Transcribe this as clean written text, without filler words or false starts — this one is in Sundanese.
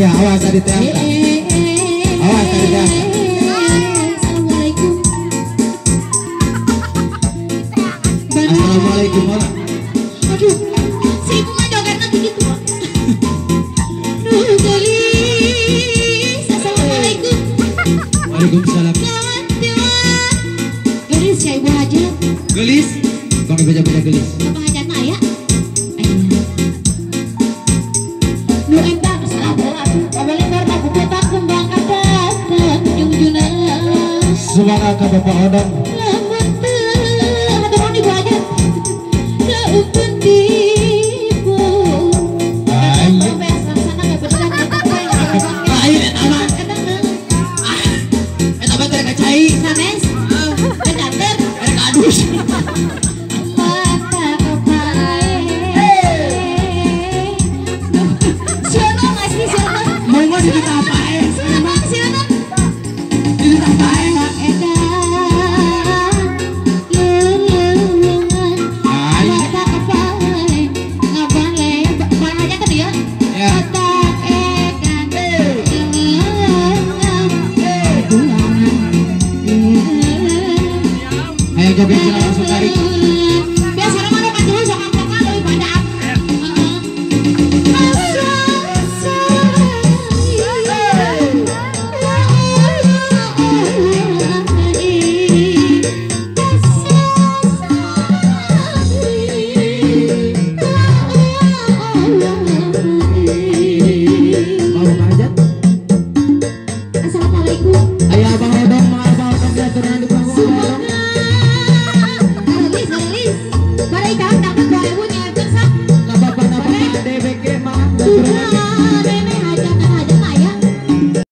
Ya awas tadi teh. Awas tadi teh. Assalamualaikum. Assalamualaikum. Aduh, si ibu mah jogetna begitu. Duh, gelis. Assalamualaikum. Waalaikumsalam. Gelis ya ibu hajat. Gelis? Tong dibaca-baca gelis. Bapak hajat mah aya? Aya. Nu endang salah bola atuh. Kabalik warna kupetak kembang kadatang jungjuna. Semangat ka Bapak Odong. Lamun teu hatur nuhun ibu hajat. Saupun tipu. Ayo. Lain eta mah. Eta mah teh kacai. Sanes. Teh Erek adus.